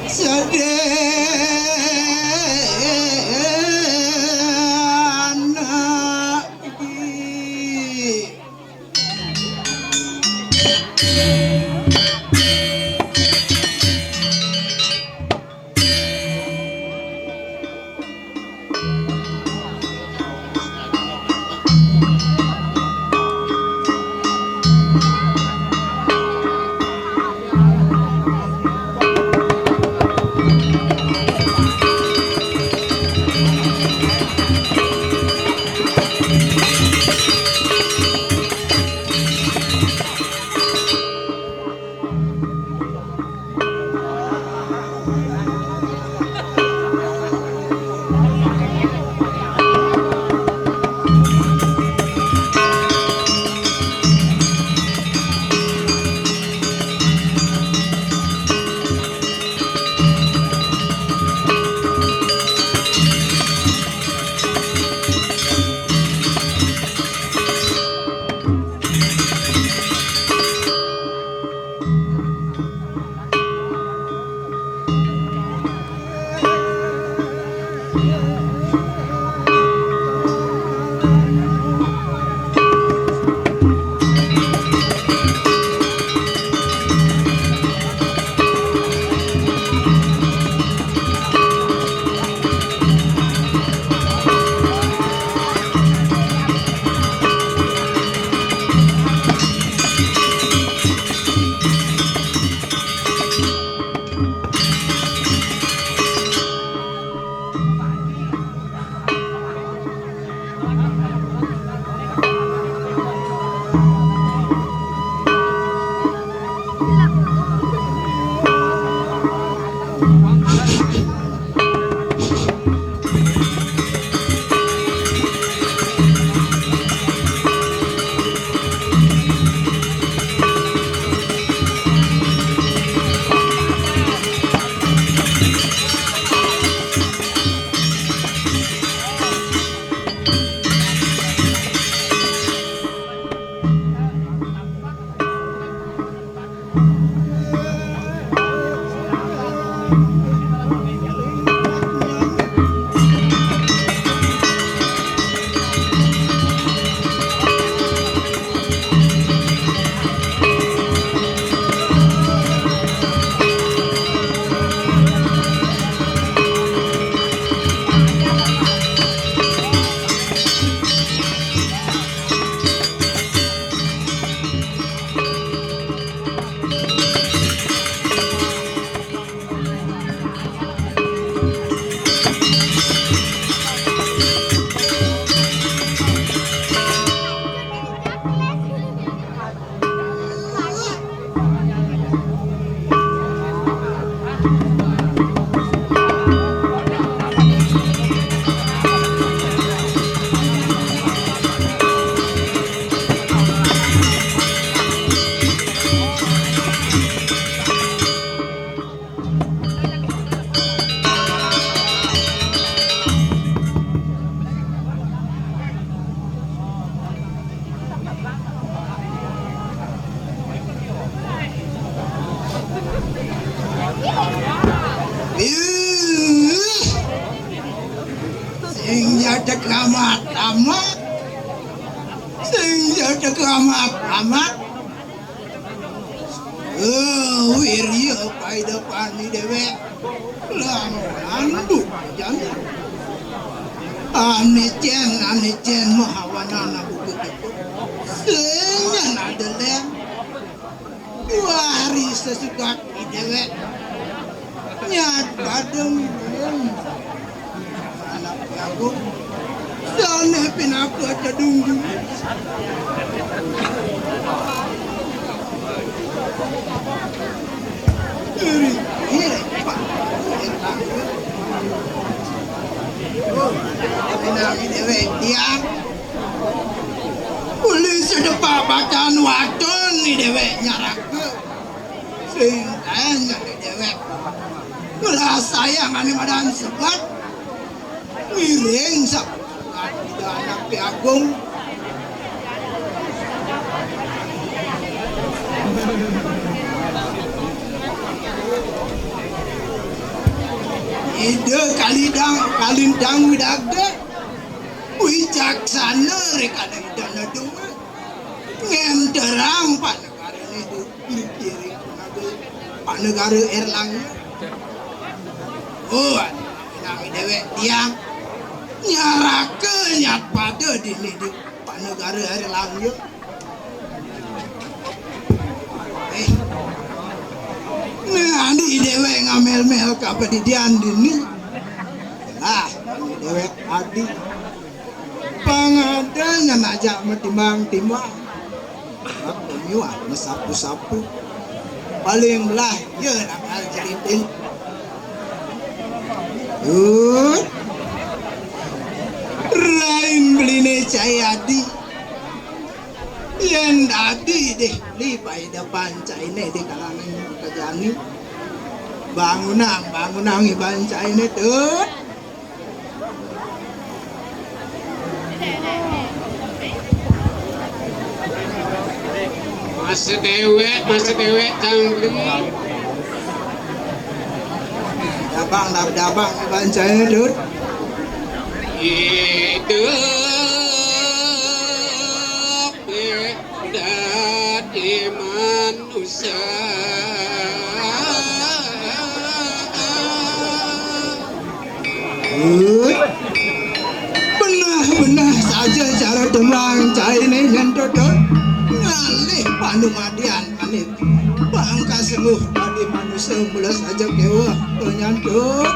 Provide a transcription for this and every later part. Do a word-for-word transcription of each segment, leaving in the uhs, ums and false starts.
Sadana. Ih, sing jadeg amat-amat. Sing jadeg amat-amat. Eh, wirya paidepani déwék. Lan anduk jan. Anicén, anicén mahawanana bukit itu. Sing jan adeleng. Wari sesugat i déwék. Nyat badem. Anak jago. Sané pinaka tedung. Iri, iri, Pak. Pinangi déwék tiang. Uli sedepak bacaan waton ni déwék nyaraka. Sing kaen jani déwék. Ngrasayang ané madan sebat. Ngiring sak anak Ki Agung. Ida Kalidang, Kalintang Widagda, wicaksana rikala Ida Nadunga, ngenterang panegarané di, di, di, panegara Erlangga. Oh, nang déwék tiang nyaraka nyatpada dini di panegara Erlangga. Eh, né adi déwék ngamel-mel kapadidian dini. Lah, déwék adi. Pang ada nyan ajak matimbang-timbang. Aku nyuah masapu-sapu. Paling belah, ya nakal jerinting. Duh. Rain beliné cai adi. Yén dadi dih, li pai depan cainé di kalangan kejani. Bangunang, bangunang iban cainé, Tut. Masa déwék, masa déwék, Cang Beli. Dabang, dab-, dabang iban cainé, Tut. Itu dadi manusa. Benah-benah saja cara tembang cainé nyén Tut. Ngalih panumadian ané pangkas sengguh dadi manusa mula saja kéweh to nyén Tut.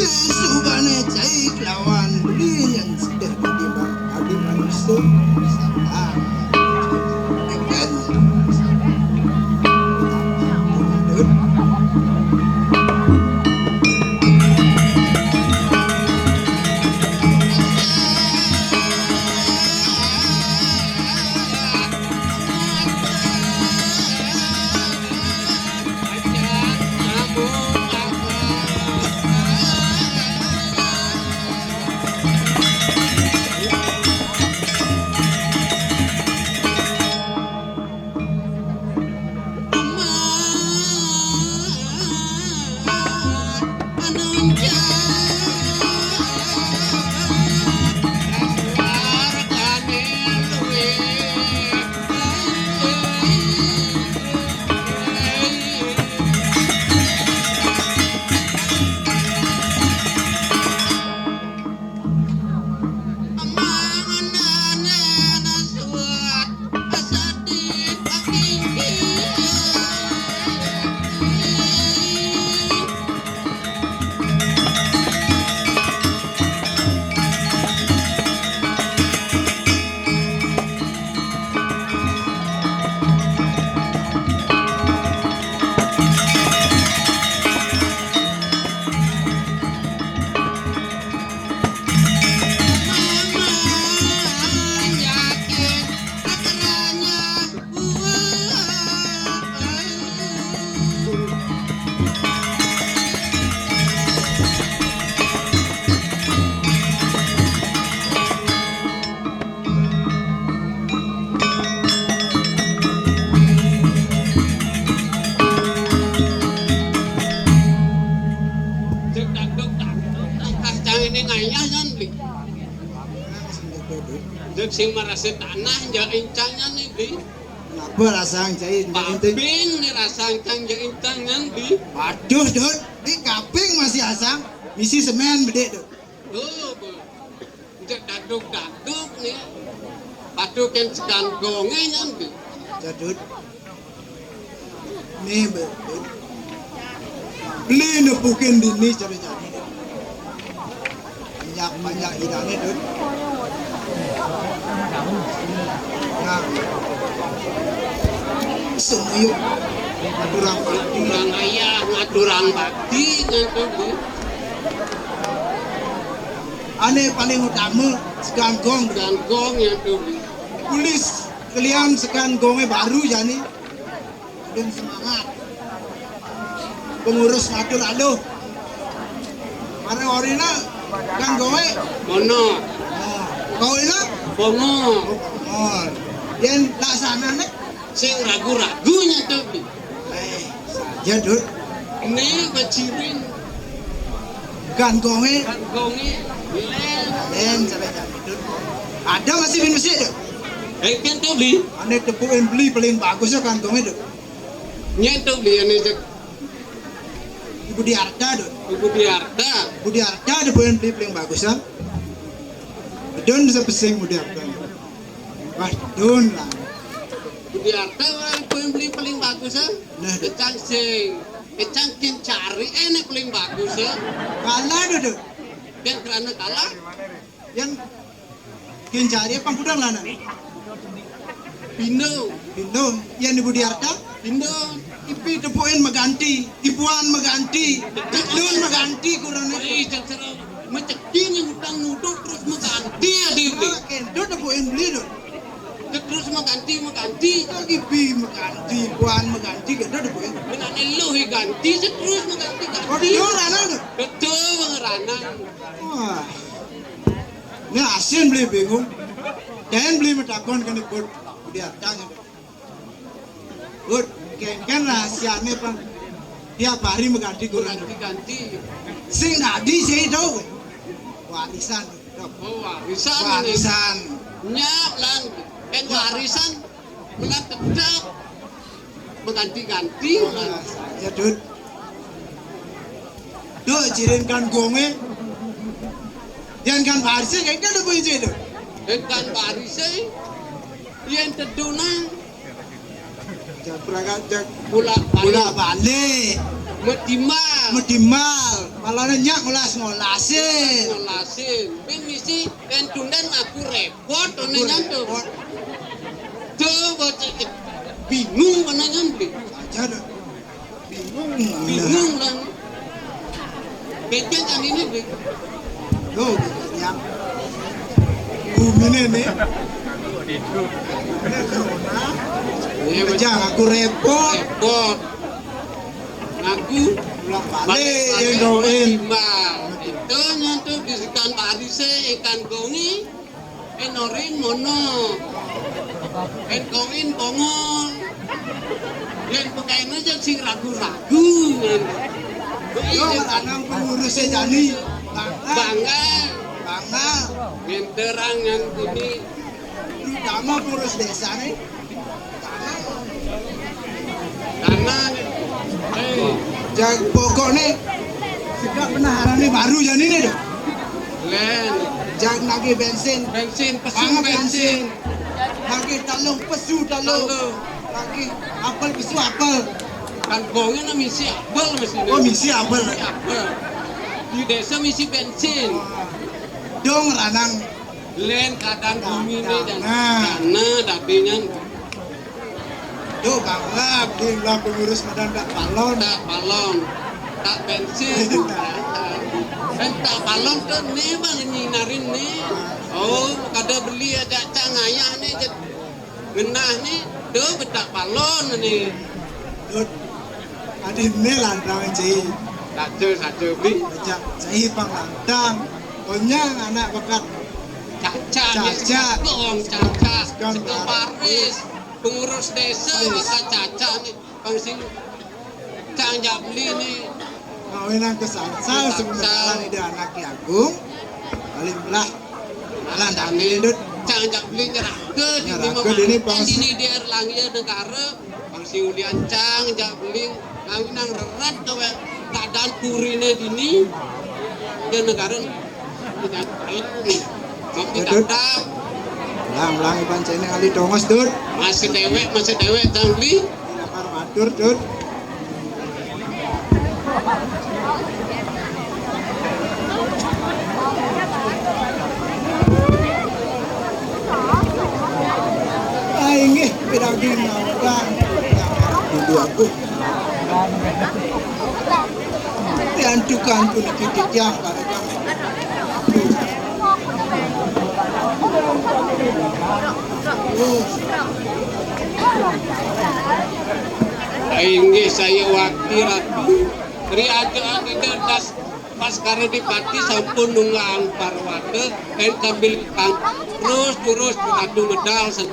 Subané cai kelawan beli nyén sida dadi ma-, dadi manusa. Ah. Cek dangdut, dangdut, tangkah cang ini ngayah, Yan, Bli. Cek sing marasa tanah, ja incang, Yan, ini, Bli. Kenapa rasang cai, ja inting? Kaping ni rasang cang, ja incang, Yan, Bli. Waduh, Dut, di kaping masih asang, misi semén bedik, Dut. Tuh, Bu. Cek daduk-daduk ni. Patukin sekan gongé nyambi. Jadut. Ni, Be-, Be-, beli nepukin dini cara jadi. Banyak-banyak idané, Dut. Nah. Semuyuk. Ngaturang bakti. Ngaturang ayah, ngaturang bakti, ngaturang. Ané paling utama, sekan gong. Sekan gong, ya, tuh. Kulis kelian sekan gongé baru jani. Semangat. Pengurus ngatur aluh. Marang orina kan gawe. Mono. Nah, gawe na? Bongo. Oh, yen laksanane sing ragu-ragu nyentuh. Eh, saja, Dut. Ini bacirin. Kan gawe. Kan gawe. Len. Len sampai jam itu. Ada masih bin masih, Dut. Eh, kan tuh beli. Ane tepukin beli paling bagus ya kan gawe, Dut. Nyentuh beli ane cek. Ibu Diarta, Dut. Ibu Diarta. Ibu Diarta ada poin beli paling bagus, ha? Don bisa pesing Ibu Diarta. Wah, Don lah. Ibu Diarta orang poin beli paling bagus, ha? Nah, Dut. Kecang sing, kecang kin cari enak paling bagus, ha? Kalah, Dut, Dut. Yang kerana kalah? Yang Kin cari apa gudang lana? Pindo. Pindo. Yang Ibu Diarta? Pindo. Ipi tepuin mengganti, ibuan mengganti, kedun mengganti kurang. Ih, terserah. Macam ini utang nuduk terus mengganti ya, Dip. Ah, kento tepuin beli tu. Terus mengganti, mengganti. Lagi pi mengganti, ibuan mengganti, kento tepuin. Benar ni lu ganti, terus mengganti, ganti. Oh, dia orang tu. Betul, Bang Ranang. Wah. Ini asin beli bingung. Dan beli metakon kan ikut. Dia tanya. Good, kan, kan rahasiane, Bang. Tiap hari mengganti kurang. Ganti-ganti. Sing tadi sih itu. Warisan. Oh, warisan. Warisan. Nyap lan. Kan warisan. Bulan tetap mengganti-ganti. Wah, saja, Dut. Duk, jirin kan gonge. Yang kan barise, kan ada bunyi itu. Yang kan barise, yang teduna. Jak berangkat, jak pula balik. Pula balik. Medimal. Medimal. Malah nyak ngolas-ngolasin. Ngolasin. Ben misi, kan tundan aku repot, one nyanto. Repot. Tuh, bocah bingung, mana nyanto. Saja dah. Bingung. Bingung lah. Becek kan ini, Bik. Tuh, yang bumi ini nih. Ini pecah, aku repot. Repot. Aku balik, balik, yang doain. Timbal. Itu nyentuh bisikan barise ikan gongi. Enorin mono. Enkoin bongol. Yang pekain aja sing ragu-ragu. Yo, anak pengurusnya Jani. Bangga. Bangga. Bangga. Ngenterang yang ini. Terutama pengurus desa nih. Tanah nih. Eh. Pokoknya sudah pernah harane baru ya ini nih. Len. Jangan lagi bensin. Bensin, pesu bensin. Lagi talung, pesu talung. Talung. Lagi apel, pesu apel. Kan bongnya na misi apel mesti. Oh, misi apel. Misi apel. Di desa misi bensin. Dong ranang. Len keadaan bumi ni dan tanah, tapi nyan. Duh, bangla, beli lah pengurus madan tak balon. Tak balon, tak bensin. Kan tak balon tu ni bang ni narin ni. Oh, kada beli aja cang ayah ni je. Genah ni, tu betak balon ni. Dut, adi ne lantang cai. Saja, saja, beli. Baca cai pang lantang. Konyang anak bakat. Caca, caca. Kong caca. Sekretaris, pengurus desa, bakat caca ni. Pang sing cang jak beli ni. Kawinan kesansal sebenarnya ida anak Ki Agung. Paling belah. Alah, ndang ini, Dut. Cang jak beli nyerah ke dini. Nyerah ke dini, Bang. Dini di Erlangga negara. Bang si ulian cang jak beli. Kawinang rerat ke we. Keadaan purine dini. Dan negara. Tidak tahu. Mau kita Dut. Lang, lang, iban cene kali dongos, Dut. Masih dewek, masih dewek, cang beli. Lapar matur, Dut. Ah, inggih, piragi mawon. Dulu aku. Piantukan pun kita tiang pada kami. Oh. Inggih saya wakti Ratu. Ri aja ida das Baskara Dipati sampun nunggang parwata, en sambil kang terus terus Ratu medal se-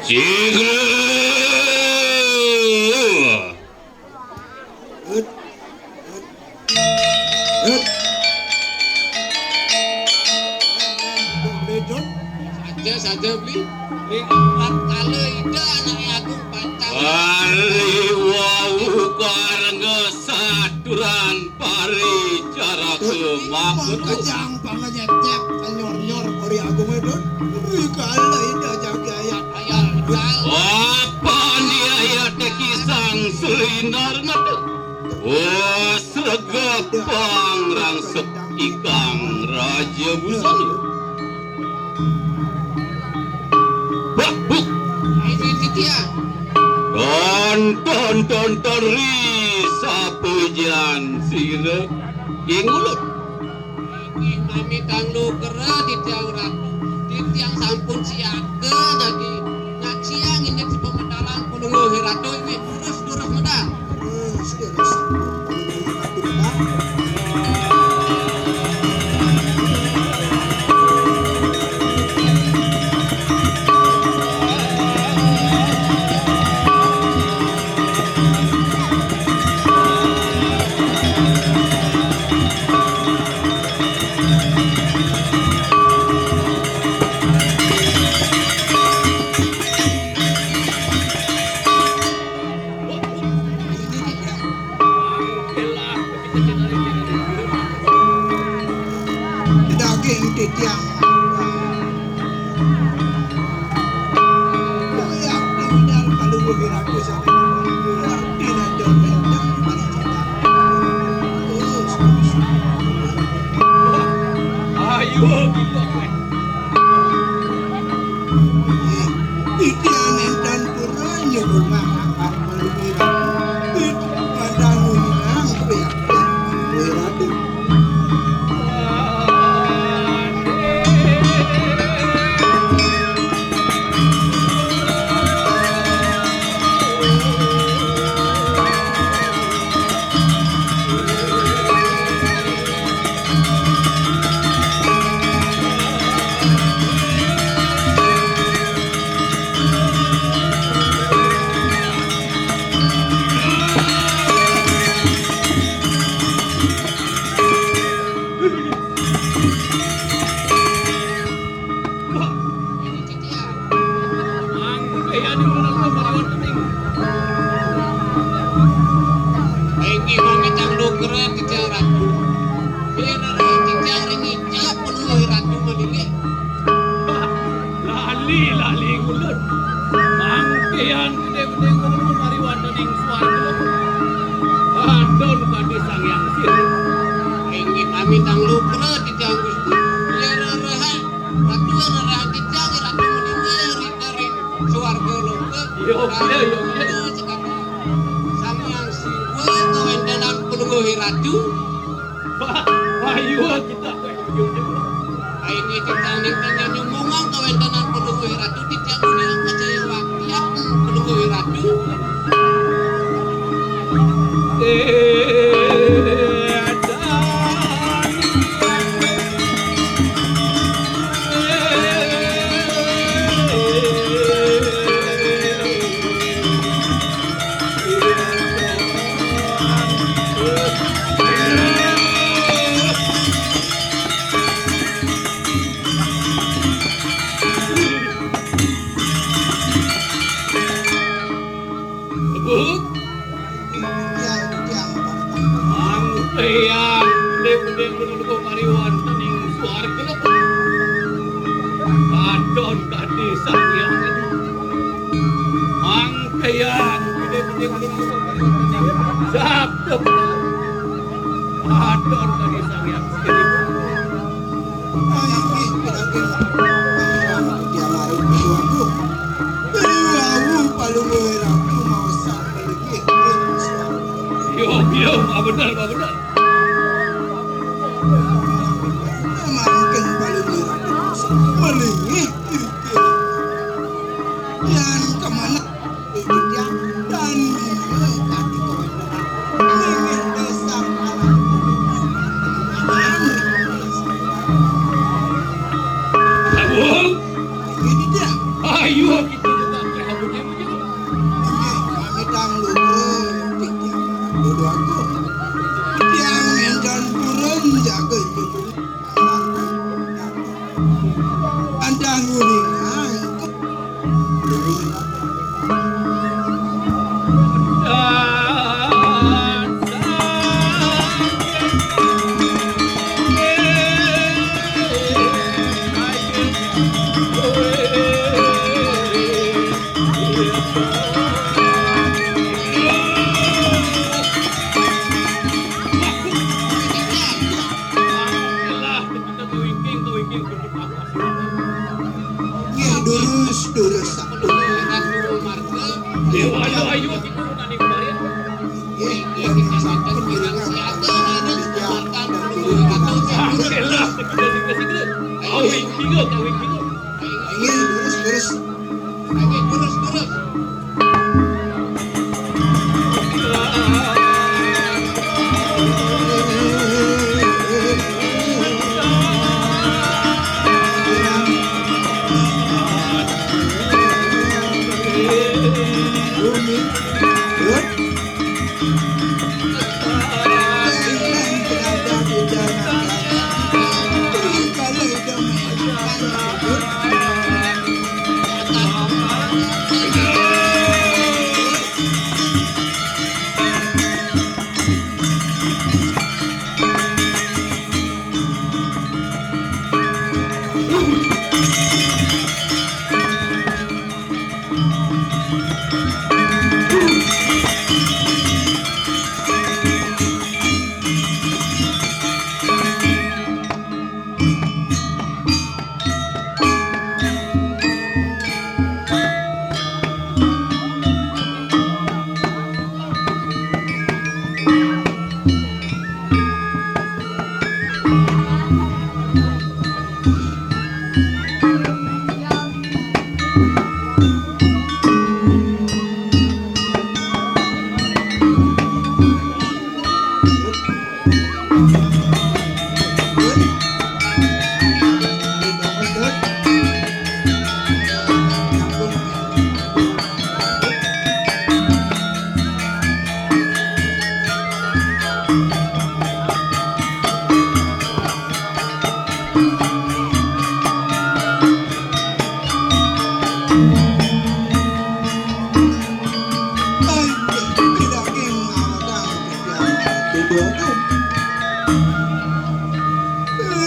Cigel. Saja, saja, Bli. Ring empat kali ida anaknya Agung Pacang. Ari wau karengga saturan paricara kemakutu. Kejang panganyecek, nyor-nyor, Ori Agung itu. Ri kali ida jagi ayat. Ayat. Apa ni ayat kisang selinar mata? Oh, sregep pangrangsek ikang Raja Busana. Bak, buk. Ini dia. Ton, ton, ton, ton, ri sapujian sira ing ulun. Inggih, mamitang lugra titiang Ratu. Titiang sampun siaga dadi nyaksiang indik sepemedalan Palungguh Ratu inggih durus-durus medal. Durus-durus. Daging titiang. Koyak tinggal kalau begitu aku sama. Tidak ada yang paling cinta. Ayo, gitu. Titiang entan pura nyuruh ngangkat malu mirah. Padang unyang priakan wiratu. Inggih mamitang lugra titiang Ratu. Yen ring titiang ring icap penuh Ratu malili. Lali, lali ngulun. Mangkian gedé-gedé ngulun mari wonten ing swarga. Adon kadi Sang Hyang Siri. Inggih mamitang lugra titiang Gusti. Yen rerehan Ratu, yen rerehan titiang Ratu malili ring swarga loka. Iya, iya, iya, iya. Sang Hyang Siwa kawéntenan Palungguh Ratu. Wah, ayo kita. Ayo kita ning tengah nyumbungan kawéntenan Palungguh Ratu, titiang uning kacaya wakyat Palungguh Ratu. Eh, ada. Buk. Tiang, tiang, Pak. Mang Tiang, gedé-gedé menurut kari wonten ing swarga. Katon kadi Sang Hyang. Mang Tiang, gedé-gedé menurut kari wonten ing sabda. Katon kadi Sang Hyang. Ayo, ayo, ayo. Tiang ayo, ayo, ayo. Ayo, ayo, Palungguh Ratu mau sa-, Yo, yo, Pak Bener, Pak Bener. Mangkin Palungguh Ratu mau sa-, melingih. Yan kemana? Ikut ya. Inggih, kami tangluhur titiang Ratu Déwa Agung. Tiang nénten purun jaga nyumbung. Andang uningan. Nggih, durus, durus. Ayo, ayo, ayo, kita tadi kemarin. Nggih, nggih, kita sampun bilang siaga, harus makan dulu. Alhamdulillah, kita juga. Kawin juga, kawin juga. Nggih, durus, durus. Nggih, durus, durus.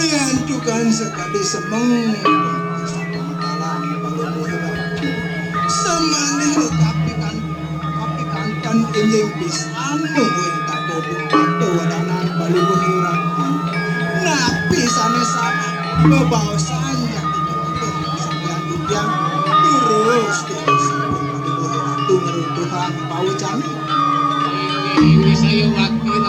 Yen cukan sekadi semeng, sapangkalan palungguh ratu. Semalih kapikan-, kapikanten inggih pisan mungguing kakudu katuwadanan palungguh ratu. Napi sané salah bebaosan jati titiang, terus, terus, palungguh ratu ngruntuhang pawecana. Inggih, inggih, saya wakil.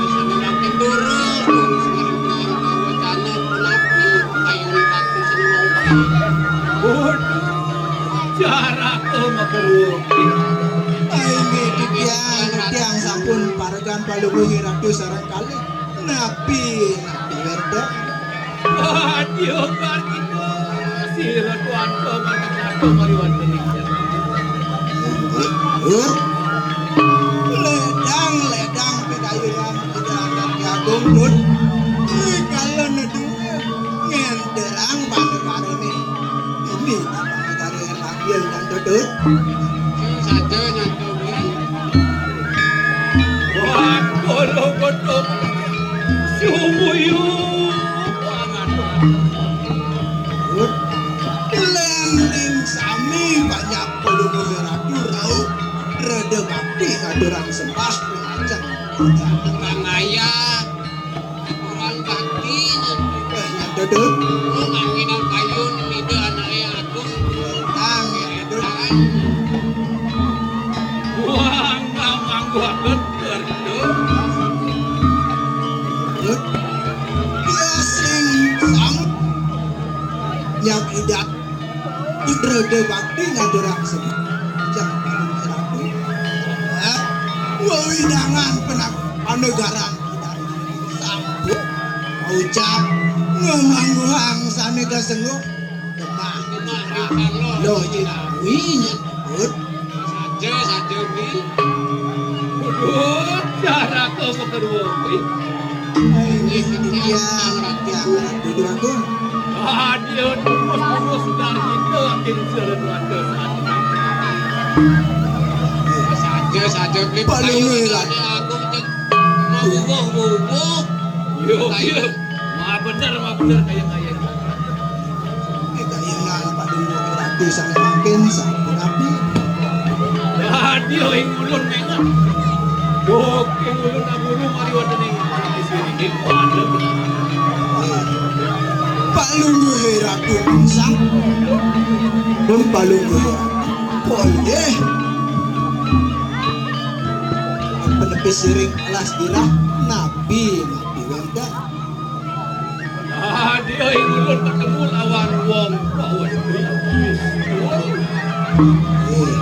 Sané mangkin durus, durus ngruntuhang pawecana punapi, kayun ratu seni mangkin. Waduh, jarak, oh, makeruh. Inggih, titiang, titiang sampun paregan palungguh ratu sareng kalih. Napi, napi werda? Aduh, Kartiko, sira tuan pemandang satu mari wonten ing. Huh? Ledang, ledang pidayunan Ida Anak Agung Mut. Rikala nedunge ngenterang panegarane. Ini negara Erlangga yang dodot. Saja nyanto. Wah, kolo kotok. Sumuyu. Lending sami banyak pelungguh ratu rauh. Rada bakti ngaturang sembah pengajeng. Kurang ayah. Kurang bakti. Dodot. Oh, nganginang kayun, ida anake agung. Tang, dodot. Wah, ngamang banget, dodot. Dia sing sang nyang idat. Putra bakti ngaturang sembah. Jang paling rapi. Wewidangan penak panegaran kita. Sampun ucap ngemangguhang sane kasengguh. Gemah. Lho, cinawi nyebut. Saja, saja, Bli. Waduh, cara kau bekerja, Bli. Ini dia, dia, dia, dia, dia, dia. Aduh, terus, terus, dari kita, akhir jalan, waduh, saja, saja, Bli. Paling ngilat. Aku cek. Mau, mau, mau, mau. Yo, yo. Wah, bener, wah, bener, kayak, kayak. Kayunan Palungguh Ratu sané mangkin sampun abdi. Dadi ing ulun méngat. Duh, ing ulun aburu mari wonten ing sini. Palungguh Ratu pinsang. Pun Palungguh Ratu. Polih. Penepis siring alas dirah nabi, nabi wénten. Ah, dia ing ulun ketemu lawan wong Pak Westri. Eh,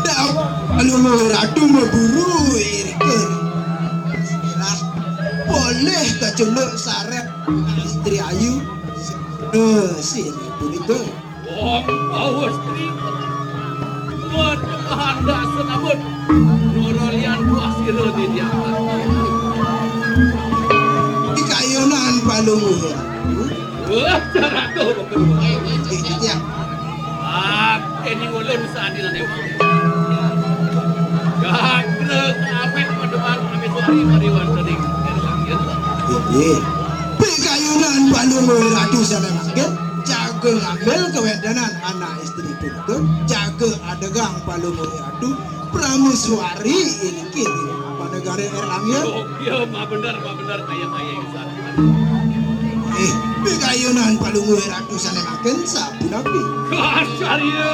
dah, Palungguh Ratu maburu irika. Istilah boleh kacunduk sarep istri ayu. Eh, sini punika. Wong Pawestri. Waduh, kahandak senabut. Nurolian buah sira di diangkat. Di kayunan Palungguh. Wah, cara kau betul. Iki ya. Ah, ini ulun sadinan emang. Gagra kapet pademan kami suari mari wonten ing langit. Inggih. Pikayunan Palungguh Ratu sané mangkin. Jaga ngambil kawéntenan anak istri punika, jaga adegang Palungguh Ratu, prameswari inggih panegari Erlangga. Oh, iya, ma bener, ma bener, kaya, kaya insan. Eh, pikayunan Palungguh Ratu sané mangkin sapunapi? Kasarya.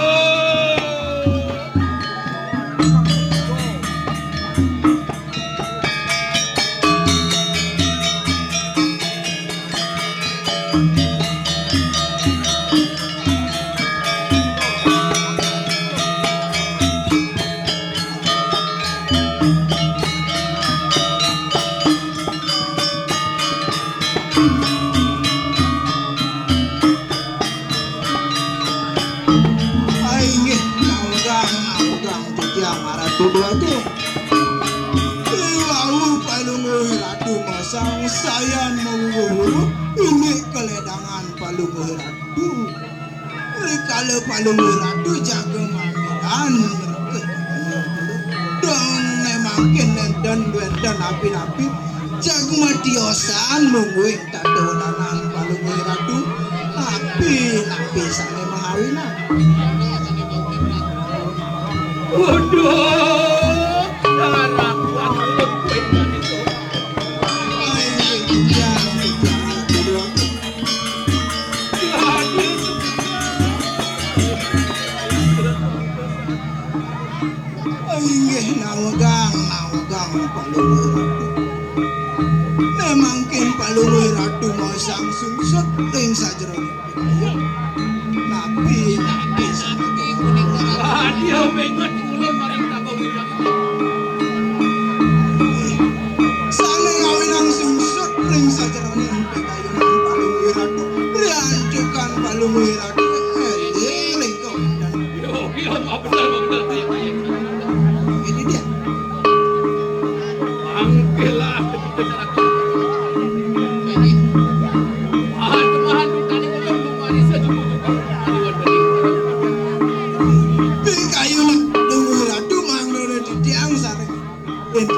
Ah, inggih, nawegang, nawegang titiang maratu duatu. Riwau Palungguh Ratu masang sayan mawuwuh-wuwuh, indik kaledangan Palungguh Ratu. Rikala Palungguh Ratu jaga mamilan, dong né mangkin nénten wénten napi-napi, jag matiosan mungguing tata wedanan Palungguh Ratu, napi-napi sané mahawinan. Waduh, darah kuat kuat kuat itu. Ai, ya, ya, ya. Inggih nawegang, nawegang Palungguh Ratu. Né mangkin Palungguh Ratu masang sungsut ring sajeroning. Napi, napi sané. Ah, dia mengat kula maring Prabu Wirata. Sané ngawinang sungsut ring sajeroning pikayunan Palungguh Ratu. Riancukan Palungguh Ratu. Eh, ring kawéntenan. Yo, yo, ma bener, ma bener. Ini dia. Mangkilah. Pikayunan Palungguh Ratu mangda titiang sareng. Yen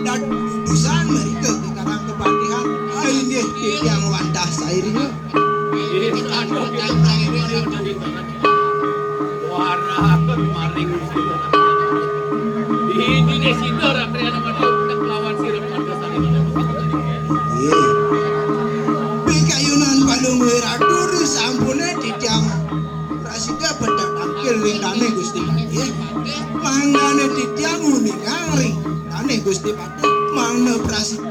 dan utusan mrika kekarang kepatihan. Ah, inggih titiang wantah sairinga. Warahaken maring sira. Inggih sida rakyat pada utek lawan sira pada saling. Nggih. Pikayunan Palungguh Ratu sampune titiang prasida pada tampil ring dane Gusti Patih. Mangdane titiang uningang ring dane Gusti Patih. Mangda prasida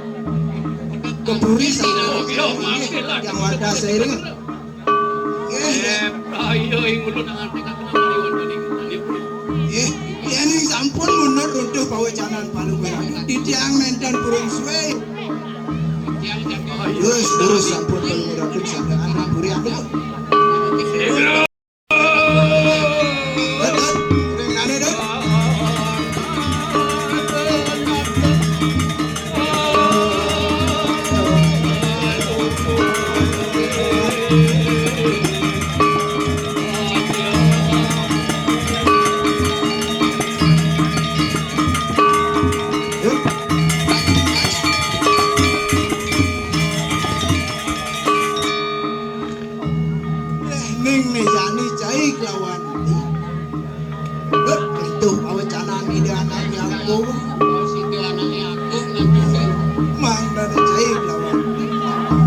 kepuri. Nggih, titiang wantah sairing. Nggih, nggih. Eh, ayo, ing ulun nganti kakena mari wonten ing tani. Nggih, yen sampun mundur runtuh pawecanan Palungguh Ratu, titiang nenten purun suwe. Wis, terus sampun Palungguh Ratu sandaan puri anu. Siti anake agung nang kene. Mangdane jaib lawan.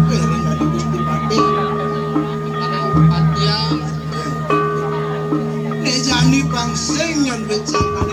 Weh, ring adi Gusti Patih. Barang kepatihan. Nek jani pang sing nyon wit sangkal